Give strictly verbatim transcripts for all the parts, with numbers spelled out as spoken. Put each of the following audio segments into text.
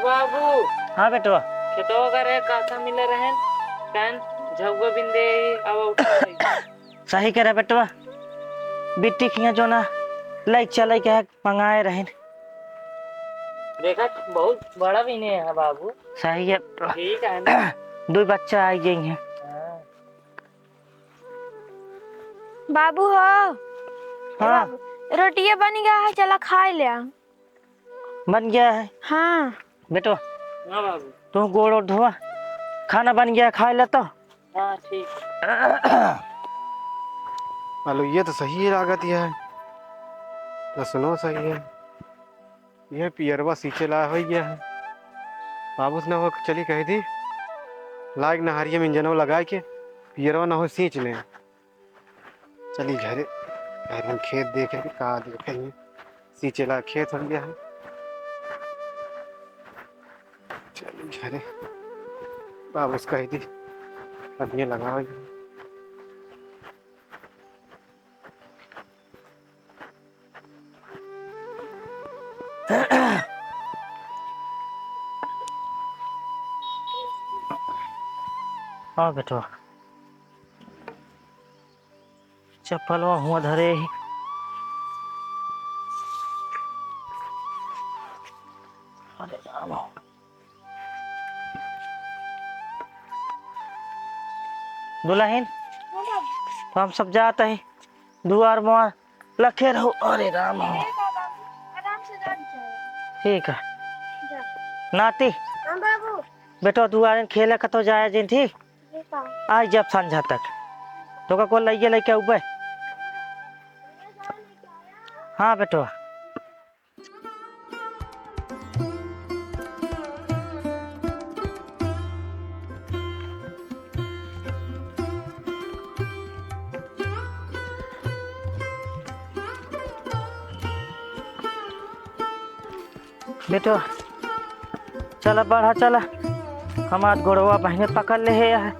बाबू। हाँ बेटवा। खेतवा का रे कासा मिले रहन, कान झगुआ बिंदे आवा उठा। सही करे बेटवा, बिट्टी खिया जो ना लइक चलइ के मंगाए रहन। देखा, बहुत बड़ा भी नहीं है बाबू। सही है। ठीक है ना? दुइ बच्चा आ गई हैं। हाँ। बाबू हो। हाँ। बाबू, रोटिया बन गया है, चला खाए ले। बन गया है? हाँ। बेटो, हाँ बाबू। तू गोड़ ओड़ धोआ, खाना बन गया, खाए ले तो। हाँ, ठीक। आलू, ये तो सही लागत है, लहसुनो सही है। ये पियरवा सींचे ला होइ गया है। बाबू से ना हो, चली कह दी, लाग नहरिया में इंजनवा लगाए के पियरवा ना हो सींच ले। चली घरे, घरे हम खेत देखे के का देखे हैं। सींचे ला खेत हो गया है। चली घरे, बाबू से कह दी, अब ये लगाओ। हाँ बेटवा, चप्पलवा हुआ धरे ही। अरे राम हो। दुलहिन, तो हम सब जात ही दुआर मुआर लखे रहो। अरे राम हो। आराम से गाड़ी चलाओ। ठीक है। जा। नाती। हाँ बाबू। बेटो दुआरे खेले कतो जाए जिन, ठीक? ठीक है। आई जब संझा तक। तोका को लइये लइके उबे। हाँ बेटो। बेटो, चला बढ़ा, चला। हमार गोड़वा बहिने पकड़ ले है यार।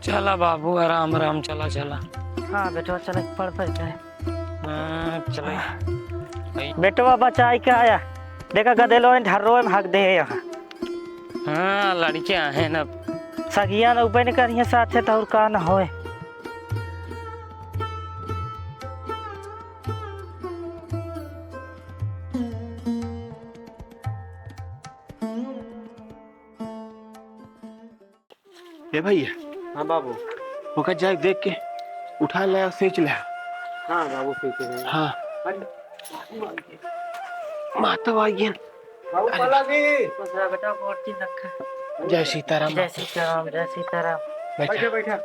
चला बाबू, आराम, आराम, चला, चला। हाँ बेटवा, चला, पड़, पड़ जाए। हाँ, चला। बेटवा बचाई के आया, देखा गदेलो ढर्रो में हक दे है यहाँ। हाँ, लड़के आए हैं ना। सगिया ना उबे न करिए साथे तो और का ना होए। ए भैया। हाँ बाबू। ओकर जाए देख के उठा ले और सींच ले। हाँ बाबू, सींच ले। हाँ। अरे, माता आ गई। बाबू, अरे। पला गई। खुश रहा बेटा, बहुत चीज रखा। जय सीताराम। जय सीताराम, जय सीताराम। बैठा। बैठा, बैठा।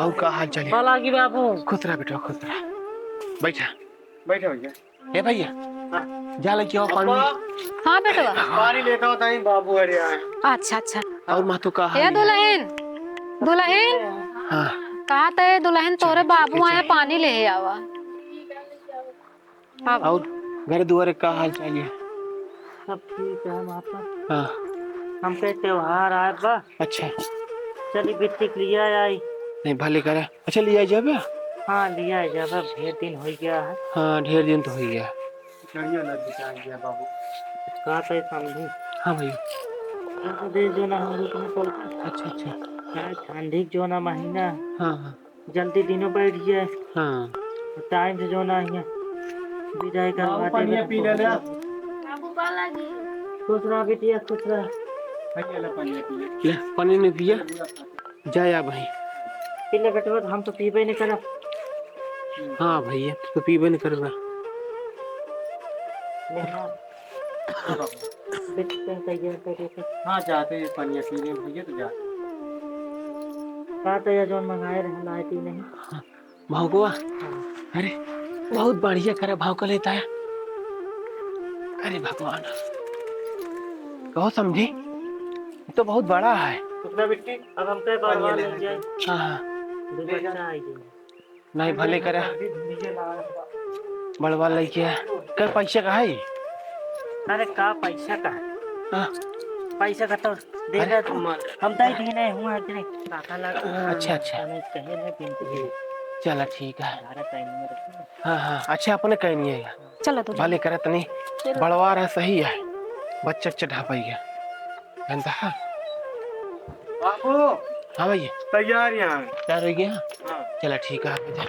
और का हाल चाल है? पला गई बाबू। खुश रहा बेटा, खुश रहा। बैठा। बैठा भैया। ए भैया, हाँ। जा लेके आओ पानी। अब्बा। हाँ बेटवा। पानी लेके आओ ताई बाबू, अरे यार। अच्छा, अच्छा। और माँ तो कहा ए है? दुलहिन, दुलहिन। हाँ। कहा तो ए दुलहिन तोरे चलो, ठीक है, बाबू आए चलो। पानी ले आवा। हाँ। और घर दुआरे का हाल चाल है? सब ठीक है माता। हाँ। हमके त्योहार आए बा। अच्छा। चली बिट्टी के लिया आई। नहीं, भले करा। अच्छा, लिया जाबे? हाँ, लिया जाबे, ढेर दिन हो गया है। हाँ, ढेर दिन तो हो गया। बढ़िया लग गया बाबू। का तो समझी? हाँ भाई। दे जो ना हम रुकने पड़ता। अच्छा, अच्छा। हाँ, ठंडी जो ना महीना। हाँ, हाँ। जल्दी दिनों बैठ गया। हाँ। टाइम से जो ना है। विदाई करवा बाबू, दे पानी बेटा। पी ले ले। बाबू, पा लागी। खुश रहा बिटिया, खुश रहा। भैया, ले पानी पी ले। ले, पानी नहीं पिया। जा या भाई। पी ले बेटवा, हम तो पीबे नहीं करब। हाँ भैया, तो पीबे नहीं करबा। ले हाँ। बेटवा, तैयार कर दे। हाँ, जाते हैं, पानी पी ले भैया, तो जाते हैं। का तो या जौन मंगाए रहे, लाए पी नहीं। हाँ। भौंकवा? हाँ। अरे, बहुत बढ़िया करा भौंक लेता है। अरे भगवान, कहो समझी, ये तो बहुत बड़ा है। कितना बिट्टी? अब हम कई बार पानी ले ले जाए। हाँ, हाँ। दो बच्चा आ गया। नहीं, भले करा। बड़वा लइके। कई पैसा का है? अरे का पैसा का है? हाँ। पैसा का तो दे अरे। दे तुम। हम तो ही नहीं हुआ है कि नहीं? काका लग। अच्छा, अच्छा। हमें कहे रहे बिनती। चला ठीक है। हमारा टाइम में रखो। हाँ, हाँ, अच्छा, अपने कहीं नहीं है। चला तो भले करत नहीं, चलो। बड़वा रहा सही है। बच्चा चढ़ा पाई गया। जानता है? बाबू, हाँ भैया। तैयार यहाँ। तैयार हो गया? हाँ। चला ठीक है, बेटा।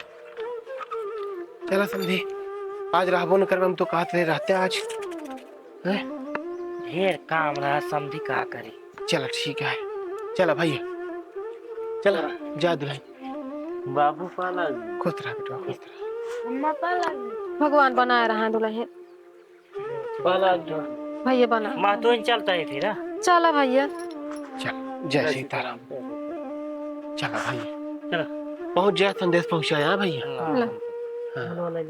चला समधी, आज रहबो न करबे, हम तो कहत रहे रहते आज। हैं? ढेर काम रहा समधी, का करी। चला ठीक है, चला भैया, चला जा दुल्हन। बाबू पाला। खुश रहा बेटा, खुश रहा। अम्मा पाला। भगवान बनाए रहा दुल्हन। पाला जो। भैया बना। माँ तो चलता है फिर, हाँ? चला भैया। चल, जय सीताराम। चला भैया। चला। पहुँच जाए, संदेश पहुँचाया, हाँ भैया। हाँ। ला। हाँ।